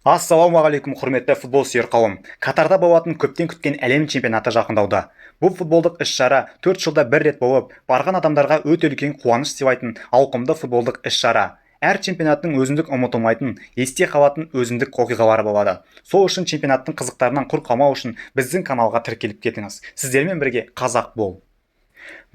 Ассалаумағалейкум, құрметті футбол сүйер қауым! Катарда болатын көптен күткен әлем чемпионаты жақындауда. Бұл футболдық іс-шара 4 жылда бір рет болып, барған адамдарға өте үлкен қуаныш сыйлайтын ауқымды футболдық іс-шара. Әр чемпионаттың өзіндік ұмытылмайтын, есте қалатын өзіндік оқиғалары болады. Сол үшін чемпионаттың қызықтарынан құр қалмау үшін біздің каналға тіркеліп кетіңіз. Сіздермен бірге Қазақ бол.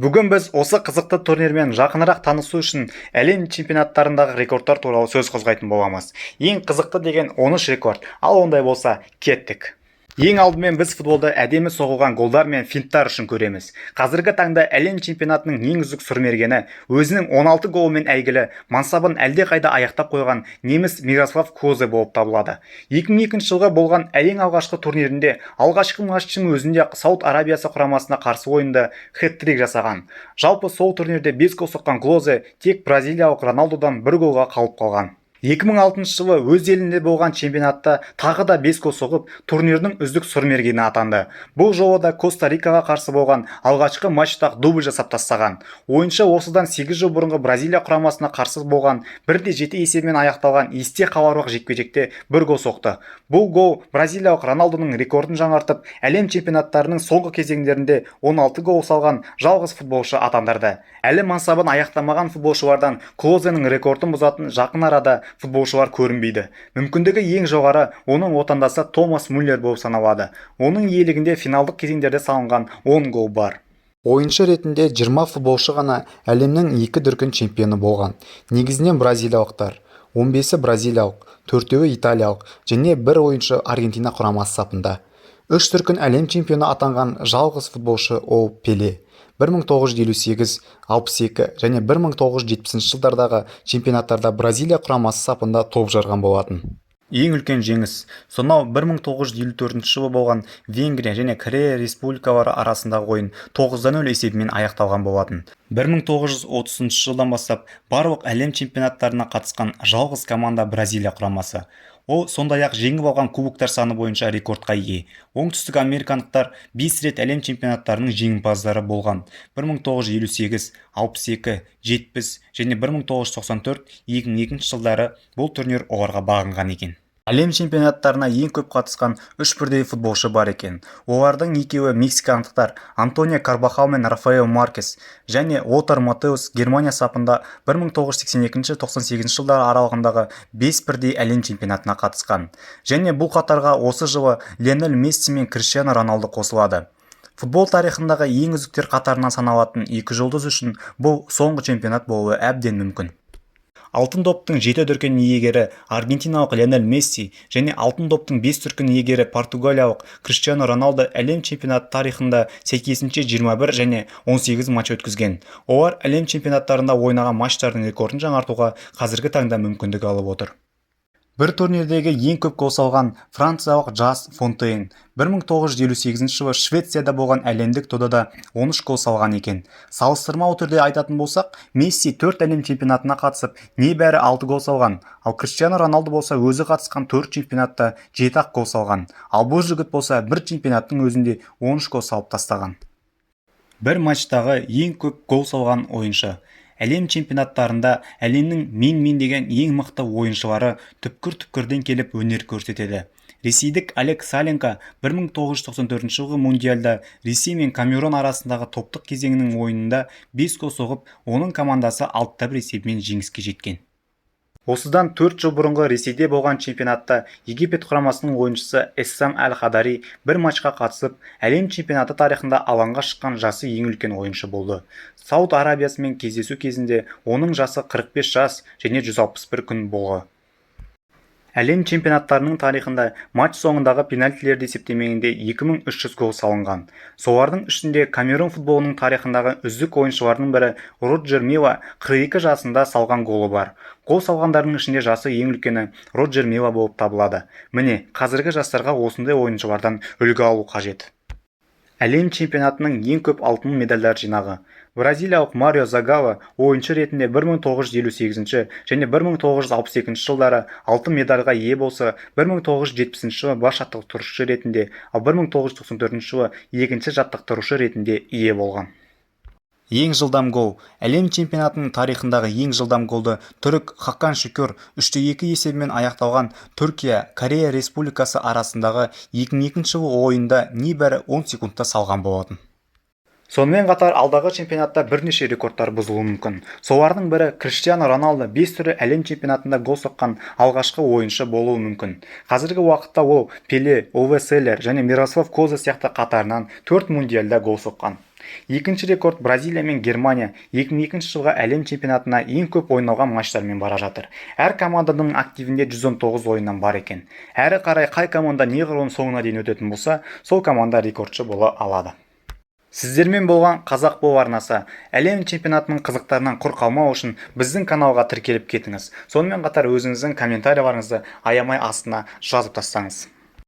Бүгін біз осы қызықты турнирмен жақынырақ танысу үшін әлем чемпионаттарындағы рекордтар туралы сөз қозғайтын боламыз. Ең қызықты деген 13 рекорд. Ал ондай болса, кеттік! Ең алдымен біз футболды әдемі соғылған голдар мен финттар үшін көреміз. Қазіргі таңда әлем чемпионатының ең үздік сұрмергені, өзінің 16 голымен әйгілі мансабын әлдеқайда аяқтап қойған неміс Мирослав Клозе болып табылады. 2002 жылғы болған ең алғашқы турнирінде алғашқы матчтың өзінде Сауд Арабиясы құрамасына қарсы ойында хет-трик жасаған. Жалпы сол турнирде 5 гол соққан Клозе тек бразилиялық Роналдудан бір голға қалып қалған. 2006 жылы өз елінде болған чемпионатта тағы да 5 гол соғып, турнирдің үздік сұрмергені атанды. Бұл жолы да Коста-Рикаға қарсы болған алғашқы матчта дубль жасап тастаған. Ойыншы осыдан 8 жыл бұрынғы Бразилия құрамасына қарсы болған 1-7 есебімен аяқталған есте қаларлық жекпе-жекте бір гол соқты. Бұл гол бразилиялық Роналдудың рекордын жаңартып, әлем чемпионаттарының соңғы кезеңдерінде 16 гол салған жалғыз футболшы атандырды. Әлі мансабын аяқтамаған футболшылардан Клозенің рекордын бұзатын жақын арада футболшылар көрінбейді. Мүмкіндігі ең жоғары оның отандасы Томас Мюллер болып саналады. Оның иелігінде финалдық кезеңдерде салынған 10 гол бар. Ойыншы ретінде 20 футболшы ғана әлемнің екі дүркін чемпионы болған. Негізінен бразилиялықтар. 15-і бразилиялық, төртеуі италиялық және бір ойыншы Аргентина құрамасы сапында. Үш дүркін әлем чемпионы атанған жалғыз футболшы ол Пеле. 1958, 62 және 1970 жылдардағы чемпионаттарда Бразилия құрамасы сапында топ жарған болатын. Ең үлкен жеңіс сонау 1954 жылы болған Венгрия және Корея Республикалары арасындағы ойын 9-0 есебімен аяқталған болатын. 1930 жылдан бастап барлық әлем чемпионаттарына қатысқан жалғыз команда — Бразилия құрамасы. Ол сондай-ақ жеңіп алған кубоктар саны бойынша рекордқа ие. Оңтүстік американдықтар 5 рет әлем чемпионаттарының жеңімпаздары болған: 1958, 62, 70 және 1994. 2002 жылдары бұл турнир оларға бағынған екен. Әлем чемпионаттарына ең көп қатысқан үш бірдей футболшы бар екен. Олардың екеуі мексикандықтар Антонио Карбахал мен Рафаэль Маркес және Лотар Маттеус Германия сапында 1982-98 жылдар аралығындағы бес бірдей әлем чемпионатына қатысқан. Және бұл қатарға осы жылы Лионель Месси мен Криштиану Роналду қосылады. Футбол тарихындағы ең үздіктер қатарынан саналатын екі жұлдыз үшін бұл соңғы чемпионат болуы әбден мүмкін. Алтын доптың жеті дүркін иегері аргентиналық Лионель Месси және алтын доптың бес дүркін иегері португалиялық Криштиану Роналду әлем чемпионаты тарихында сәйкесінше 21 және 18 матч өткізген. Олар әлем чемпионаттарында ойнаған матчтардың рекордын жаңартуға қазіргі таңда мүмкіндік алып отыр. Бір турнирдегі ең көп гол салған франциялық Жас Фонтейн 1958 жылы Швецияда болған әлемдік додада 13 гол салған екен. Салыстырмалы түрде айтатын болсақ, Месси 4 әлем чемпионатына қатысып, небәрі 6 гол салған. Ал Криштиану Роналду болса, өзі қатысқан 4 чемпионатта 7-ақ гол салған. Ал бұл жігіт болса, бір чемпионаттың өзінде 13 гол салып тастаған. Бір матчтағы ең көп гол салған ойыншы. Әлем чемпионаттарында әлемнің мен-мен деген ең мықты ойыншылары түпкір-түпкірден келіп өнер көрсетеді. Ресейдік Олег Саленко 1994 жылғы мундиальда Ресей мен Камерун арасындағы топтық кезеңнің ойынында 5 гол соғып, оның командасы 6-1 есебімен жеңіске жеткен. Осыдан 4 жыл бұрынғы Ресейде болған чемпионатта Египет құрамасының ойыншысы Эссам Әл-Хадари бір матчқа қатысып, әлем чемпионаты тарихында алаңға шыққан жасы ең үлкен ойыншы болды. Сауд Арабиясымен кездесу кезінде оның жасы 45 жас және 161 күн болғы. Әлем чемпионаттарының тарихында матч соңындағы пенальтилерді есептемегенде 2300 гол салынған. Солардың ішінде Камерун футболының тарихындағы үздік ойыншылардың бірі Роджер Мила 42 жасында салған голы бар. Гол салғандардың ішінде жасы ең үлкені Роджер Мила болып табылады. Міне, қазіргі жастарға осындай ойыншылардан үлгі алу қажет. Әлем чемпионатының ең көп алтын медальдар жинағы. Бразилиялық Марио Загало ойыншы ретінде 1958 және 1962 жылдары алтын медальға ие болса, 1970 жылы бас жаттықтырушы ретінде, ал 1994 жылы екінші жаттықтырушы ретінде ие болған. Ең жылдам гол. Әлем чемпионатының тарихындағы ең жылдам голды түрік Хакан Шүкүр 3-2 есебімен аяқталған Түркия Корея Республикасы арасындағы 2002 жылғы ойында небәрі 10 секундта салған болатын. Сонымен қатар алдағы чемпионатта бірнеше рекордтар бұзылуы мүмкін. Солардың бірі — Криштиану Роналду бес түрлі әлем чемпионатында гол соққан алғашқы ойыншы болуы мүмкін. Қазіргі уақытта ол Пеле, Уве Селлер және Мирослав Клозе сияқты қатарынан төрт мундиальда гол соққан. Екінші рекорд: Бразилия мен Германия 2002 жылғы әлем чемпионатына ең көп ойналған матчтармен бара жатыр. Әр команданың активінде 119 ойыннан бар екен. Әрі қарай қай команда неғұрлым соңына дейін өтетін болса, сол команда рекордшы бола алады. Сіздермен болған Қазақ Бол арнасы. Әлем чемпионатының қызықтарынан құр қалмау үшін біздің каналға тіркеліп кетіңіз. Сонымен қатар өзіңіздің комментарийлеріңізді аямай астына жазып тастаңыз.